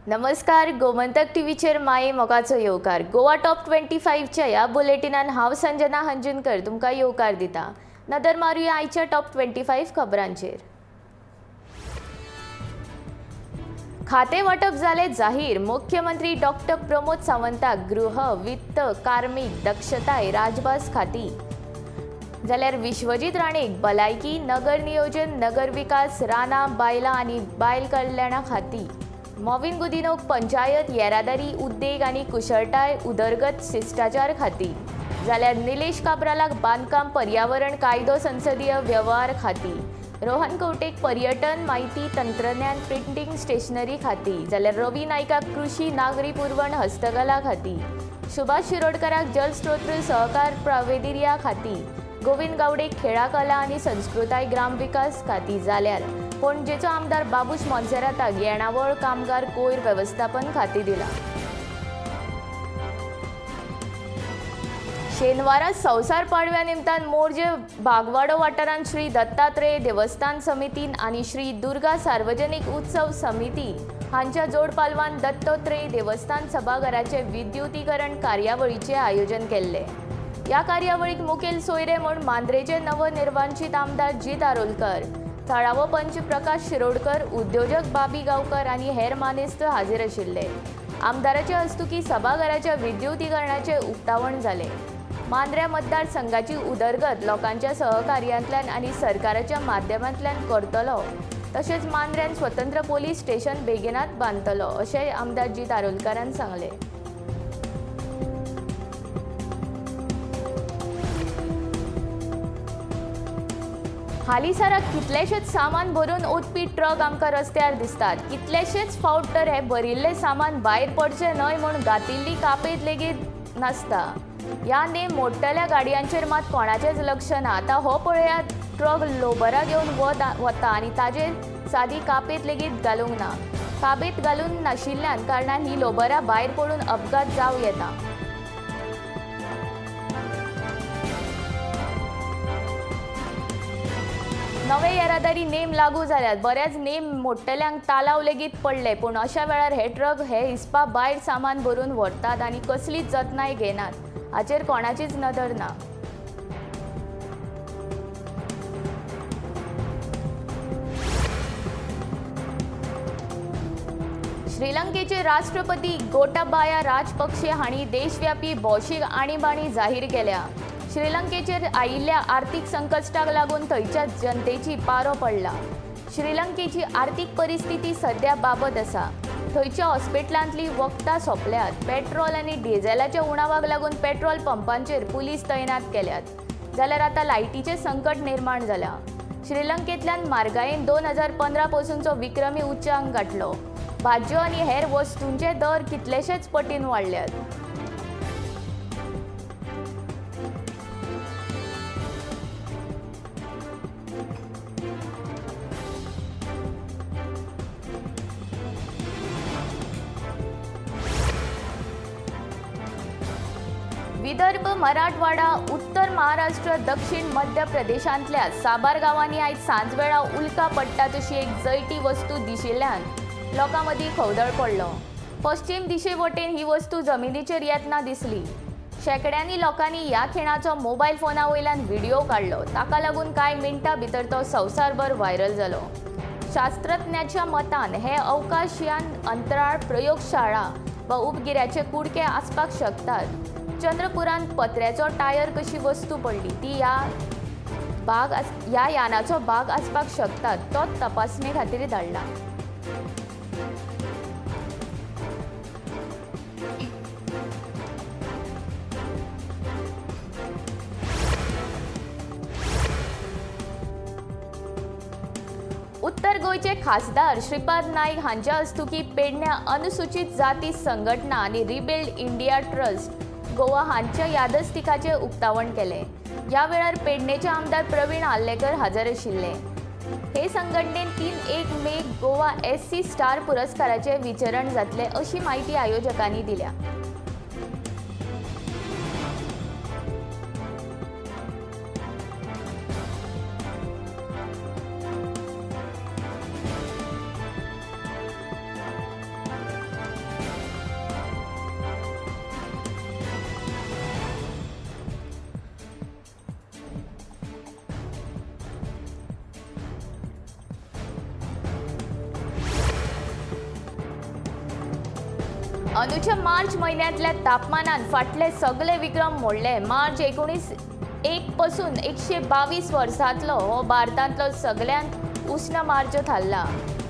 नमस्कार, गोमंतक टीव्हीचेर माये मोगाचो येवकार। गोवा टॉप 25च्या ह्या बुलेटिनान हांव संजना हंजुनकर तुमकां येवकार दिता। नदर मारुया आयच्या टॉप 25 खबरांचेर। खाते वाटप जाले जाहीर। मुख्यमंत्री डॉक्टर प्रमोद सावंताक गृह, वित्त, कार्मिक, दक्षताय, राजभास खाती, जाल्यार विश्वजीत राणेक भलायकी, नगर नियोजन, नगर विकास, रानां, बायलां आनी बायल कल्याणा खाती, मॉविन गुदिनोक पंचायत, येरादारी, उद्देग आनी कुशळटाय, उदरगत, शिश्टाचार खाती, जाल्यार निलेश काब्रालाक बांदकाम, पर्यावरण, कायदो, संसदीय वेव्हार खाती, रोहन कवटेक पर्यटन, माहिती तंत्रज्ञान, प्रिंटींग, स्टेशनरी खाती, जाल्यार रवी नायकाक कृषी, नागरी पुरवण, हस्तकला खाती, सुभाष शिरोडकराक जलस्रोत, सहकार, प्रावेदिर्या खाती, गोविंद गावडे खेळा कला आनी संस्कृताय, ग्रामविकास खाती, जाल्यार पणजेचो आमदार बाबूश मोन्सेराताक येणावळ, कामगार, कोयर वेवस्थापन खाती दिला। शेनवारा संवसार पाडव्या निमतान मोरजे बागवाडो वाठारांत श्री दत्तात्रेय देवस्थान समितीन आनी श्री दुर्गा सार्वजनिक उत्सव समिती हांच्या जोडपालवान दत्तात्रेय देवस्थान सभाघराचे विद्युतीकरण कार्यावळीचें आयोजन केल्लें। ह्या कार्यावळीक मुखेल सोयरे म्हूण मांद्रेचे नवनिर्वाचित आमदार जीत आरोलकर, थळावो पंच प्रकाश शिरोडकर, उद्योजक बाबी गांवकर आनी हेर मानेस्त हाजीर आशिल्ले। आमदाराचे हस्तुकी सभाघराच्या विद्युतीकरणाचें उक्तावण जालें। मांद्र्या मतदारसंघाची उदरगत लोकांच्या सहकार्यांतल्यान आनी सरकाराच्या माध्यमांतल्यान करतलो, तशेंच मांद्र्यान स्वतंत्र पोलीस स्टेशन बेगिनात बांदतलो अशेंय आमदार जीत आरोलकरान सांगलें। हालींसराक कितलेशेच सामान भरून ओतपी ट्रक आमकां रस्त्यार दिसतात। कितलेशेच फावट तर हे भरिल्लें सामान भायर पडचें न्हय म्हूण घातिल्ली कापेत लेगीत नासता। ह्या नेम मोडटल्या गाडयांचेर मात कोणाचेंच लक्ष ना। आतां हो पळयात ट्रक लोबरा घेवन वता आनी ताजेर सादी कापेत लेगीत घालूंक ना। कापेत घालून नाशिल्ल्यान कारणान ही लोबरा भायर पडून अपघात जावं येता। नवे येरादारी नेम लागू जाल्यात। बऱ्याच नेम मोडटल्यांक तालाव लेगीत पडले, पूण अशा वेळार हे ट्रक हे हिसपा भायर सामान भरून व्हरतात आनी कसलीच जतनाय घेनात। हाचेर कोणाचीच नदर ना। श्रीलंकेचे राष्ट्रपती गोटाबाया राजपक्षे हांणी देशव्यापी भौशीक आणीबाणी जाहीर केल्या। श्रीलंकेचेर आयिल्ल्या आर्थीक संकश्टाक लागून थंयच्या जनतेची पारो पडला। श्रीलंकेची आर्थीक परिस्थिती सध्या बाबत आसा। थंयच्या हॉस्पिटलांतली वखदां सोंपल्यात। पेट्रोल आनी डिझेलाच्या उणावाक लागून पेट्रोल पंपांचेर पुलीस तैनात केल्यात, जाल्यार आतां लायटीचें संकट निर्माण जालां। श्रीलंकेंतल्यान म्हारगायेन 2015 पसूनचो विक्रमी उच्चांक गांठलो। भाजयो आनी हेर वस्तूंचे दर कितलेशेच पटीन वाडल्यात। विदर्भ, मराठवाडा, उत्तर महाराष्ट्र, दक्षिण मध्य प्रदेशांतल्या साबार गांवांनी आयज सांजवेळा उल्का पडटा तशी एक जैती वस्तू दिशिल्ल्यान लोकां मदीं खवदळ पडलो। पश्चिम दिशे वटेन ही वस्तू जमिनीचेर येतना दिसली। शेंकड्यांनी लोकांनी ह्या खिणाचो मोबायल फोना वयल्यान व्हिडिओ काडलो। ताका लागून कांय मिनटां भितर तो संवसारभर व्हायरल जालो। शास्त्रज्ञाच्या मतान हे अवकाशयान अंतराळ प्रयोगशाळा वा उपगिऱ्याचे कुडके आसपाक शकतात। चंद्रपुरांत पत्र्याचो टायर कशी वस्तू पडली ती ह्या यानाचो भाग आसपाक शकतात, तो तपासणे खातीर धाडला। उत्तर गोंयचे खासदार श्रीपाद नाईक हांच्या हस्तुकी पेडण्या अनुसूचित जाती संघटना आनी रिबिल्ड इंडिया ट्रस्ट गोवा हांच्या यादस्तिकाचें उक्तावण केलें। ह्या वेळार पेडणेचे आमदार प्रवीण आर्लेकर हजर आशिल्ले। हे संघटनेन 3-1 मे गोवा SC star पुरस्काराचें वितरण जातलें अशी माहिती आयोजकांनी दिल्या। अंदूच्या मार्च म्हयन्यांतल्या तापमानान फाटले सगळे विक्रम मोडले. मार्च 1901 पसून 122 वर्सांतलो हो भारतांतलो सगळ्यांत उश्ण मार्च थारला.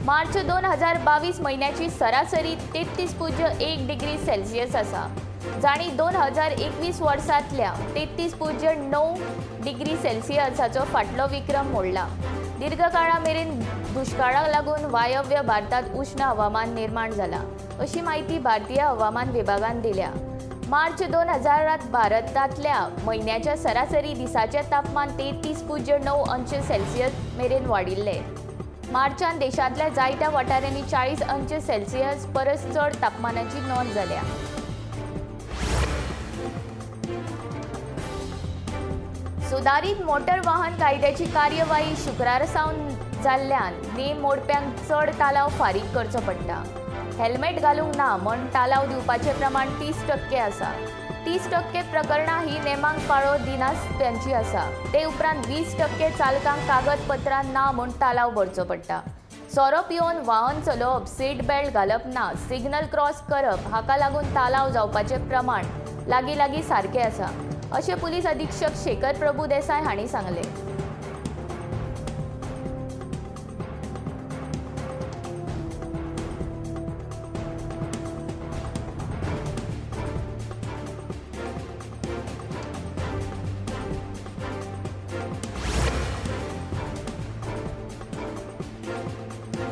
मार्च 2022 म्हयन्याची सरासरी 33.1 डिग्री सेल्सियस आसा, जाणी 2021 वर्सांतल्या 33.9 डिग्री सेल्सियसाचो फाटलो विक्रम मोडला. दीर्घकाळा मेरेन दुष्काळाक लागून वायव्य भारतांत उश्ण हवामान निर्माण जाला अशी माहिती भारतीय हवामान विभागान दिल्या. मार्च 2000 भारतांतल्या म्हयन्याच्या सरासरी दिसाचें तापमान 33.9 अंश सेल्सियस मेरेन वाडिल्लें. मार्चान देशांतल्या जायत्या वाठारांनी 40 अंश सेल्सियस परस चड तापमानाची नोंद जाल्या. सुदारीत मोटर वाहन कायद्याची कार्यवाही शुक्रारा सावन जाल्ल्यान नेम मोडप्यांक चड तालाव फारीक करचो पडटा. हेल्मेट घालूंक ना म्हण तालाव दिवपाचें प्रमाण 30% आसा. 30% प्रकरणां ही नेमांक पाळो दिनासप्यांची आसा. ते उपरांत 20% चालकांक कागदपत्रां ना म्हूण तालाव भरचो पडटा. सोरो पिवन वाहन चलोवप, सीट बेल्ट घालप ना, सिग्नल क्रॉस करप हाका लागून तालाव जावपाचें प्रमाण लागीं लागीं सारकें आसा अशें पुलीस अधीक्षक शेखर प्रभू देसाय हांणी सांगलें.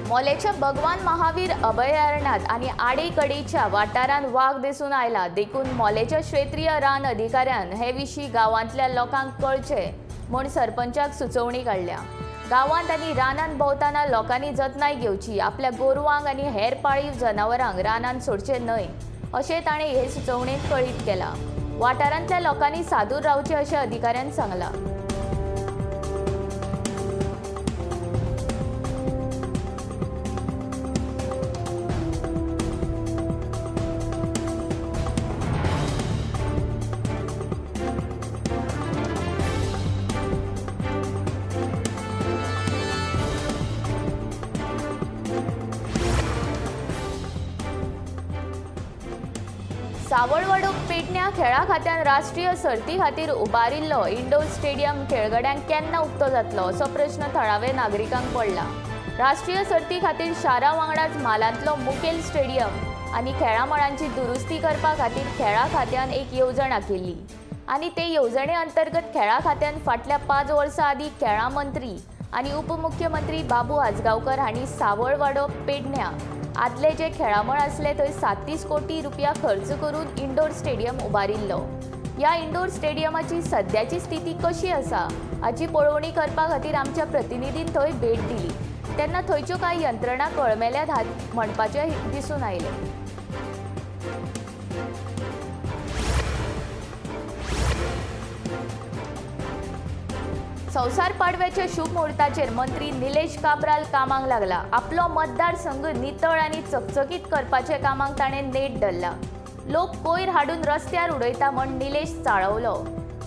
मोलेच्या भगवान महावीर अभयारण्यात आनी आडेकडेच्या वाठारांत वाग दिसून आयला. देखून मोलेच्या क्षेत्रीय रान अधिकाऱ्यान हे विशीं गांवांतल्या लोकांक कळचें म्हूण सरपंचाक सुचोवणी काडल्या. गांवांत आनी रानांत भोंवतना लोकांनी जतनाय घेवची, आपल्या गोरवांक आनी हेर पाळीव जनावरांक रानांत सोडचें न्हय अशें ताणें हे सुचोवणेंत कळीत केलां. वाठारांतल्या लोकांनी सादूर रावचें अशें अधिकाऱ्यान सांगलां. सावळवाडो पेडण्या खेळा खात्यान राष्ट्रीय सर्ती खातीर उबारिल्लो इंडोर स्टेडियम खेळगड्यांक केन्ना उक्तो जातलो असो प्रश्न थळावे नागरिकांक पडला. राष्ट्रीय सर्ती खातीर शारा वांगडाच म्हालांतलो मुखेल स्टेडियम आनी खेळा मळांची दुरुस्ती करपा खातीर खेळा खात्यान एक येवजण आखिल्ली आनी ते येवजणे अंतर्गत खेळा खात्यान फाटल्या 5 वर्सां आदीं खेळा मंत्री आनी उपमुख्यमंत्री बाबू आजगांवकर हांणी सावळवाडो पेडण्या आदले जे खेळामळ आसले थंय 37 कोटी रुपया खर्च करून इंडोर स्टेडियम उबारिल्लो. ह्या इंडोर स्टेडियमाची सद्याची स्थिती कशी आसा हाची पळोवणी करपा खातीर आमच्या प्रतिनिधीन थंय भेट दिली तेन्ना थंयच्यो कांय यंत्रणा कळमेल्यात म्हणपाचें दिसून आयलें. संवसार पाडव्याच्या शुभ मुहूर्ताचेर मंत्री निलेश काब्राल कामाक लागला. आपलो मतदारसंघ नितळ आनी चकचकीत करपाच्या कामाक ताणें नेट धरला. लोक कोयर हाडून रस्त्यार उडयता म्हण निलेश चाळवलो.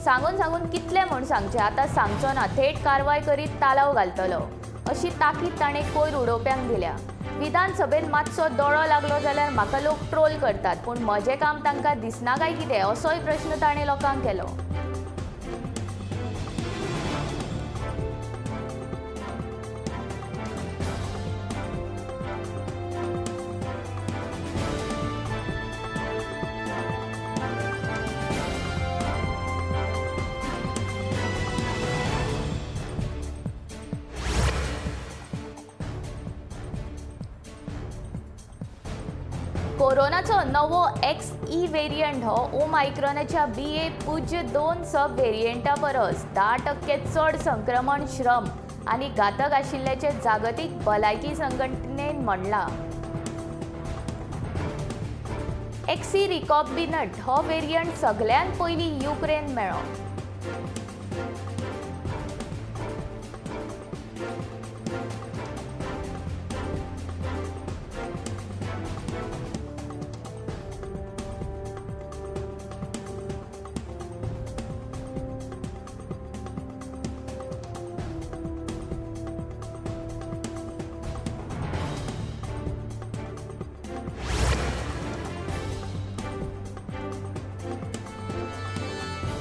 सांगून सांगून कितले म्हूण सांगचें, आतां सांगचो ना, थेट कारवाय करीत तालाव घालतलो अशी ताकीद ताणें कोयर उडोवप्यांक दिल्या. विधानसभेन मातसो दोळो लागलो जाल्यार म्हाका लोक ट्रोल करतात, पूण म्हजें काम तांकां दिसना काय कितें असोय प्रश्न ताणें लोकांक केलो. कोरोनाचो नवो XE variant हो ओमायक्रॉनाच्या BA.2 सब वेरियंटा परस 10% चड संक्रमण श्रम आनी घातक आशिल्ल्याचें जागतीक भलायकी संघटनेन म्हणलां. XE recombinant हो वेरियंट सगळ्यांत पयलीं युक्रेन मेळ्ळो.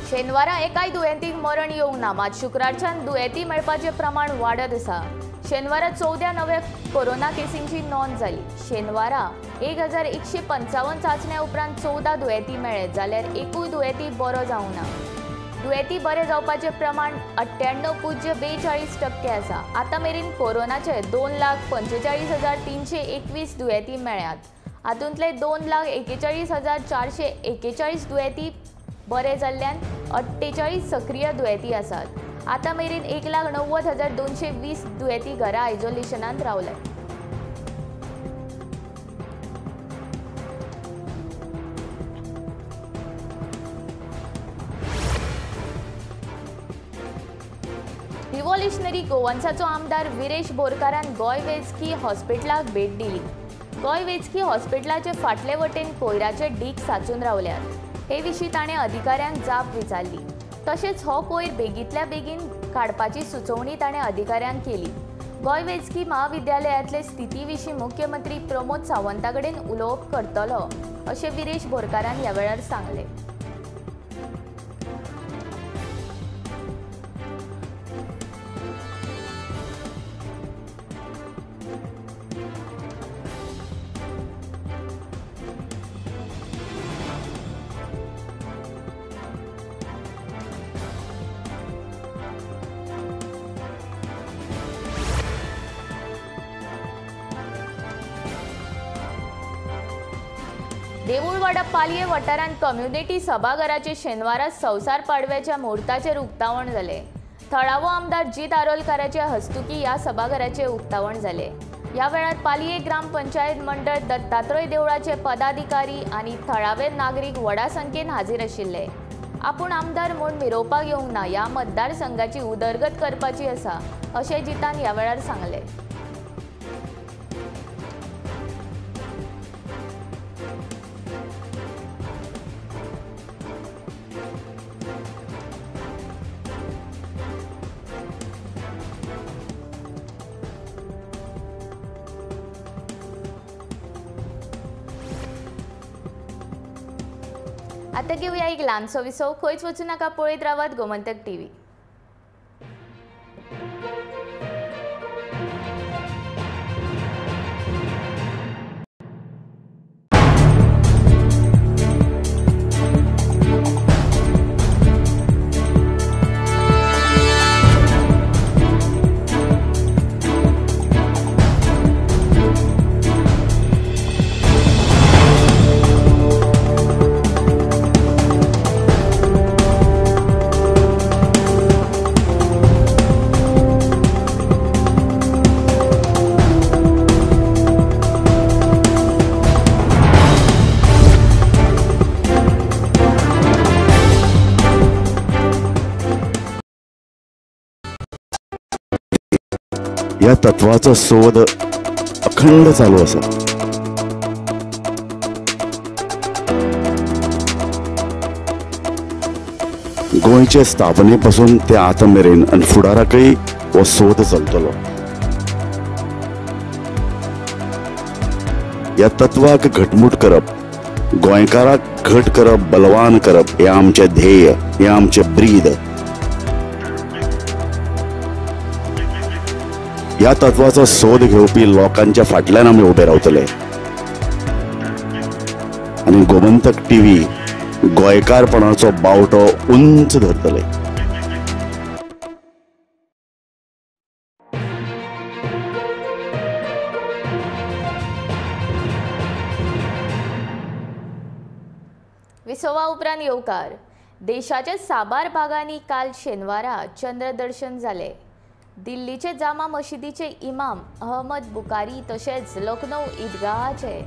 शेनवारा एकाय दुयेंतीक मरण येवंक ना, मात शुक्रारच्यान दुयेंती मेळपाचें प्रमाण वाडत आसा। शेनवारा 14 नव्या कोरोना केसींची नोंद जाली। शेनवारा 1155 चांचण्या उपरांत 14 दुयेंती मेळ्ळे, जाल्यार एकूय दुयेंती बरो जावंक ना। दुयेंती बरे जावपाचें प्रमाण 98.42% आसा। आतां मेरेन कोरोनाचे 2,45,321 दुयेंती मेळ्ळ्यात। हातूंतले 2,41,441 दुयेंती बरे जाल्ल्यान 48 सक्रीय दुयेंती आसात। आतां मेरेन 1,90,220 दुयेंती घरा आयसोलेशनांत रावले। रिव्होल्युशनरी गोवन्साचो आमदार विरेश बोरकारान गोंय वैजकी हॉस्पिटलाक भेट दिली। गोंय वैजकी हॉस्पिटलाचे फाटले वटेन कोयराचे डीक साचून रावल्यात। हे विशीं ताणें अधिकाऱ्यांक जाप विचारली। तशेंच हो कोयर बेगींतल्या बेगीन काडपाची सुचोवणी ताणें अधिकाऱ्यांक केली। गोंय वैजकी महाविद्यालयांतले स्थिती विशीं मुख्यमंत्री प्रमोद सावंता कडेन उलोवप करतलो अशें विरेश बोरकारान ह्या वेळार सांगलें। देऊळवाडा पालये वाठारांत कम्युनिटी सभाघराचे शेनवारा संवसार पाडव्याच्या मुहूर्ताचेर उक्तावण जालें। थळावो आमदार जीत आरोलकाराचे हस्तुकी ह्या सभाघराचें उक्तावण जालें। ह्या वेळार पालये ग्रामपंचायत मंडळ, दत्तात्रय देवळाचे पदाधिकारी आनी थळावे नागरीक व्हडा संख्येन हाजीर आशिल्ले। आपूण आमदार म्हूण मिरोवपाक येवंक ना, ह्या मतदारसंघाची उदरगत करपाची आसा अशें जितान ह्या वेळार सांगलें। आता घेऊया एक ल्हानसो विसव। खंयच वचूं नाका, पळयत रावात गोमंतक टीव्ही। या तत्वाचो सोद अखंड चालू आसा। गोंयचे स्थापने पासून ते आतां मेरेन आनी फुडाराकय हो सोद चलतलो। ह्या तत्वाक घटमूट करप, गोंयकाराक घट करप, बलवान करप हे आमचें ध्येय, हे आमचें ब्रीद। ह्या तत्वाचो सोद घेवपी लोकांच्या फाटल्यान आमी उबे रावतले आनी गोमंतक टीव्ही गोंयकारपणाचो बावटो उंच धरतले। विसवा उपरांत येवकार। देशाच्या साबार भागांनी काल शेनवारा चंद्रदर्शन जालें। दिल्लीचे जामा मशिदीचे इमाम अहमद बुकारी तशेंच लखनौ ईदगाहाचे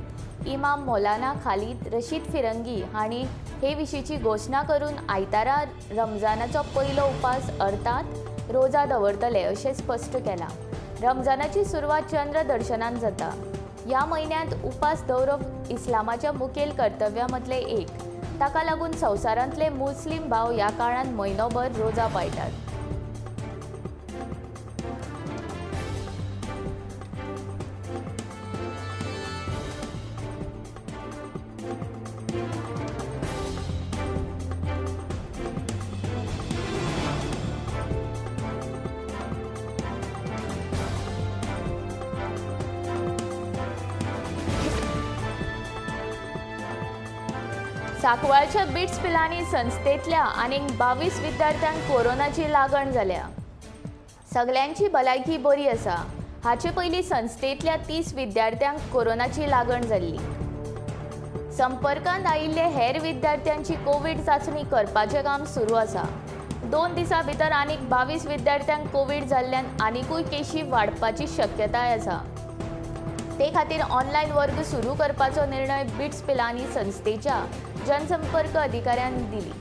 इमाम मौलाना खालिद रशीद फिरंगी हांणी हे विशींची घोशणा करून आयतारा रमजानाचो पयलो उपास अर्थात रोजा दवरतले अशें स्पश्ट केलां। रमजानाची सुरवात चंद्रदर्शनान जाता। ह्या म्हयन्यांत उपास दवरप इस्लामाच्या मुखेल कर्तव्यां मदलें एक। ताका लागून संवसारांतले मुस्लीम भाव ह्या काळांत म्हयनोभर रोजा पाळटात। सांकवाळच्या बिट्स पिलानी संस्थेंतल्या आनीक 22 विद्यार्थ्यांक कोरोनाची लागण जाल्या. सगल्यांची भलायकी बरी आसा. हाचे पयलीं संस्थेंतल्या 30 विद्यार्थ्यांक कोरोनाची लागण जाल्ली. संपर्कांत आयिल्ले हेर विद्यार्थ्यांची कोवीड चांचणी करपाचें काम सुरू आसा. 2 दिसां भितर आनीक 22 विद्यार्थ्यांक कोवीड जाल्ल्यान आनिकूय केशी वाडपाची शक्यताय आसा. ते खातीर ऑनलायन वर्ग सुरू करपाचो निर्णय बिट्स पिलानी संस्थेच्या जनसंपर्क अधिकाऱ्यान दिली.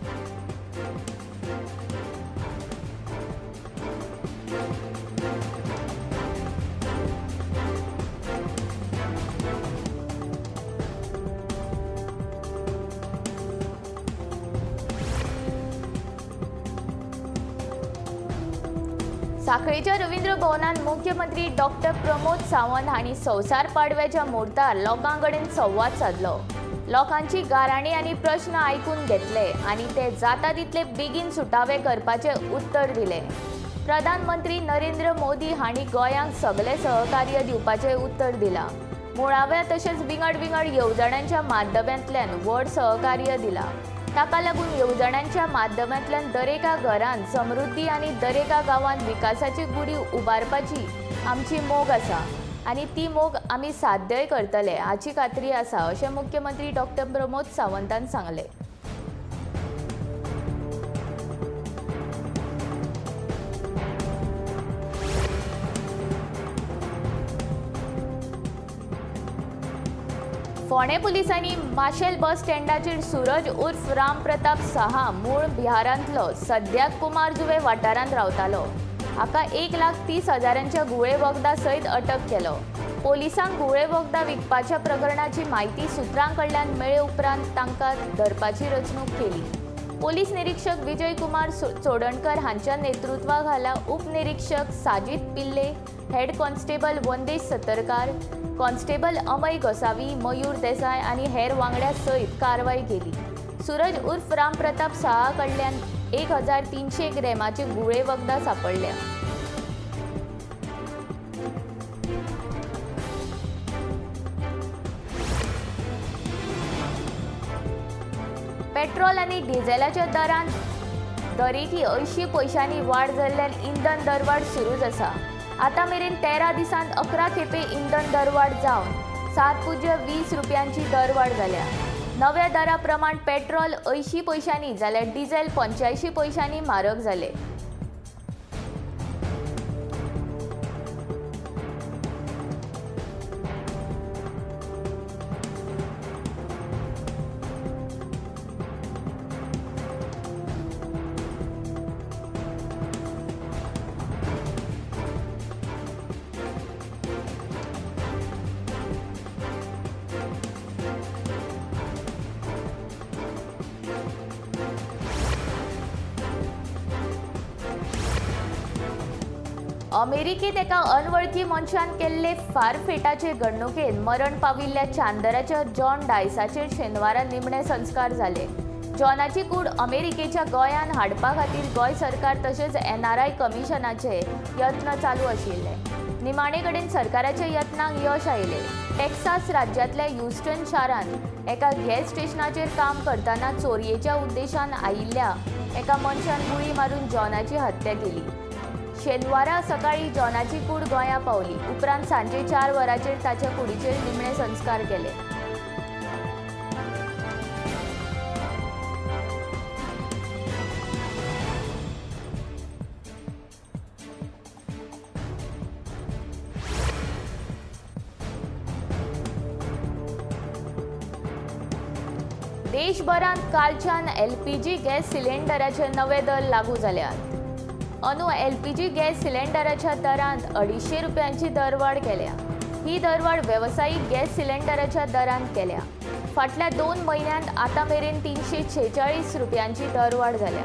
सांखळेच्या रवींद्र भवनान मुख्यमंत्री डॉक्टर प्रमोद सावंत हांणी संवसार पाडव्याच्या मुहूर्तार लोकां कडेन संवाद सादलो. लोकांची गाराणी आनी प्रश्न आयकून घेतले आनी ते जाता तितले बेगीन सुटावे करपाचें उत्तर दिलें. प्रधानमंत्री नरेंद्र मोदी हांणी गोंयांक सगलें सहकार्य दिवपाचें उत्तर दिलां. मुळाव्या तशेंच विंगड विंगड येवजण्यांच्या माध्यमांतल्यान व्हड सहकार्य दिलां. ताका लागून येवजण्यांच्या माध्यमांतल्यान दरेका घरांत समृद्धी आनी दरेका गांवांत विकासाची गुडी उबारपाची आमची मोग आसा आनी ती मोग आमी साध्यय करतले हाची खात्री आसा अशें मुख्यमंत्री डॉक्टर प्रमोद सावंतान सांगलें. फोंडें पुलिसांनी माशेल बस स्टँडाचेर सूरज उर्फ राम प्रताप साहा मूळ बिहारांतलो सद्याक कुमारजुवे वाठारांत रावतालो. हाका 1,30,000 घुंवळे वखदां सयत अटक केलो. पोलिसांक घुंवळे वखदां विकपाच्या प्रकरणाची म्हायती सुत्रां कडल्यान मेळ्ळे उपरांत तांकां धरपाची रचणूक केली. पोलीस निरीक्षक विजय कुमार चोडणकर हांच्या नेतृत्वाखाला उपनिरीक्षक Sajid Pillai, head constable Vandesh Satarkar, constable Amay Gosavi, Mayur Desai आनी हेर वांगड्या सयत कारवाय केली. सूरज उर्फ राम प्रताप साहा कडल्यान 1300 ग्रॅमाची घुंवळे वखदां सांपडल्या. पेट्रोल आनी डिझेलाच्या दरांत दरेकी 80 पयशांनी वाड जाल्ल्यान इंधन दरवाड सुरूच आसा. आतां मेरेन 13 दिसांत 11 खेपे इंधन दरवाड जावन 7.20 रुपयांची दरवाड जाल्या. नव्या दरा प्रमाण पेट्रोल 80 पयशांनी जाल्यार डिझेल 85 पयशांनी म्हारग जाले. अमेरिकेत एका अनवळखी मनशान केल्ले फारफेटाचे घडणुकेन मरण पाविल्ल्या चांदराच्या जॉन डायसाचेर शेनवारा निमणे संस्कार जाले. जॉनाची कूड अमेरिकेच्या गोंयांत हाडपा खातीर गोंय सरकार तशेंच एनआरआय कमिशनाचे यत्न चालू आशिल्ले. निमाणे कडेन सरकाराच्या यत्नांक यश आयलें. टेक्सास राज्यांतल्या ह्युस्टन शारांत एका गॅस स्टेशनाचेर काम करतना चोरयेच्या उद्देशान आयिल्ल्या एका मनशान गुळी मारून जॉनाची हत्या केली. शेनवारा सकाळी जॉनाची कूड गोंया पावली. उपरांत सांजे 4 वरांचेर ताच्या कुडीचेर निमणे संस्कार केले. देशभरांत कालच्यान एलपीजी गॅस सिलिंडराचे नवे दर लागू जाल्यात. अंदू एलपीजी गॅस सिलिंडराच्या दरांत 250 रुपयांची दरवाड केल्या. ही दरवाड वेवसायीक गॅस सिलिंडराच्या दरांत केल्या. फाटल्या 2 म्हयन्यांत आतां मेरेन 346 रुपयांची दरवाड जाल्या.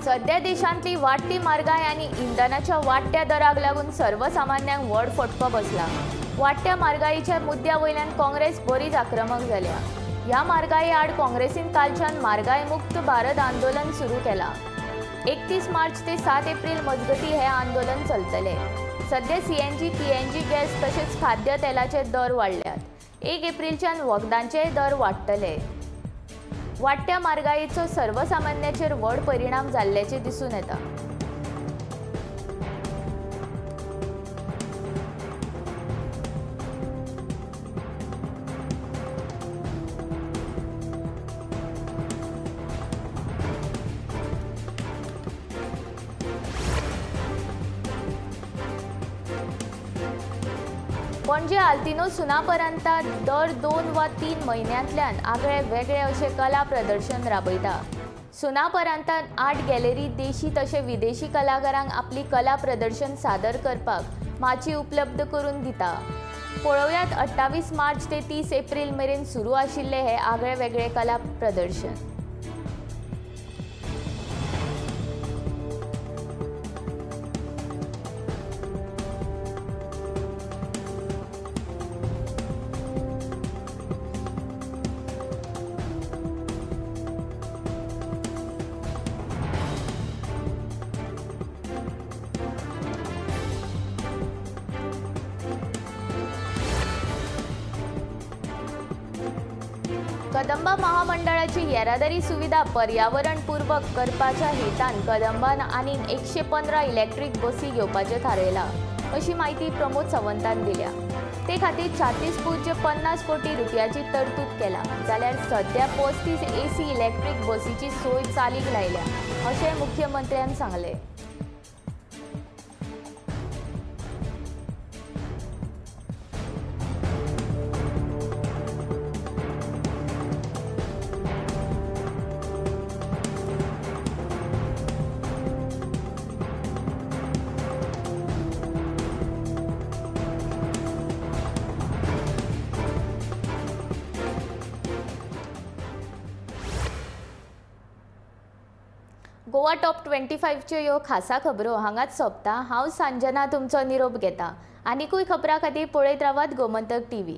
सध्या देशांतली वाडटी म्हारगाय आनी इंधनाच्या वाडट्या दराक लागून सर्वसामान्यांक व्हड फटको बसला। वाडट्या म्हारगायेच्या मुद्द्या वयल्यान काँग्रेस बरीच आक्रमक जाल्या। ह्या म्हारगाये आड काँग्रेसीन कालच्यान म्हारगाय मुक्त भारत आंदोलन सुरू केला। 31 मार्च ते 7 एप्रिल मजगती हे आंदोलन चलतले। सध्या सीएनजी पीएनजी गॅस तशेंच खाद्य तेलाचे दर वाडल्यात। 1 एप्रिलच्यान वखदांचेय दर वाडटले। वाडट्या म्हारगायेचो सर्वसामान्याचेर व्हड परिणाम जाल्ल्याचें दिसून येता। पणजे आल्तिनो सुनापरांतात दर 2 वा 3 म्हयन्यांतल्यान आगळे वेगळे अशें कला प्रदर्शन राबयता। सुनापरांतान आर्ट गॅलरी देशी तशें विदेशी कलाकारांक आपली कला प्रदर्शन सादर करपाक माची उपलब्ध करून दिता। पळोवयात 28 मार्च ते 30 एप्रिल मेरेन सुरू आशिल्लें हें आगळे वेगळे कला प्रदर्शन। कदंबा महामंडळाची येरादारी सुविधा पर्यावरणपूर्वक करपाच्या हेतान कदंबान आनीक 115 इलेक्ट्रीक बसी घेवपाचें थारायलां अशी म्हायती प्रमोद सावंतान दिल्या। ते खातीर 36.50 कोटी रुपयाची तरतूद केला, जाल्यार सध्या 35 एसी इलेक्ट्रीक बसीची सोय चालीक लायल्या अशें मुख्यमंत्र्यान सांगलें। गोवा टॉप 25च्यो ह्यो खासा खबरो हांगाच सोंपता। हांव सांजना तुमचो निरोप घेता। आनिकूय खबरां खातीर पळयत रावात गोमंतक टीव्ही।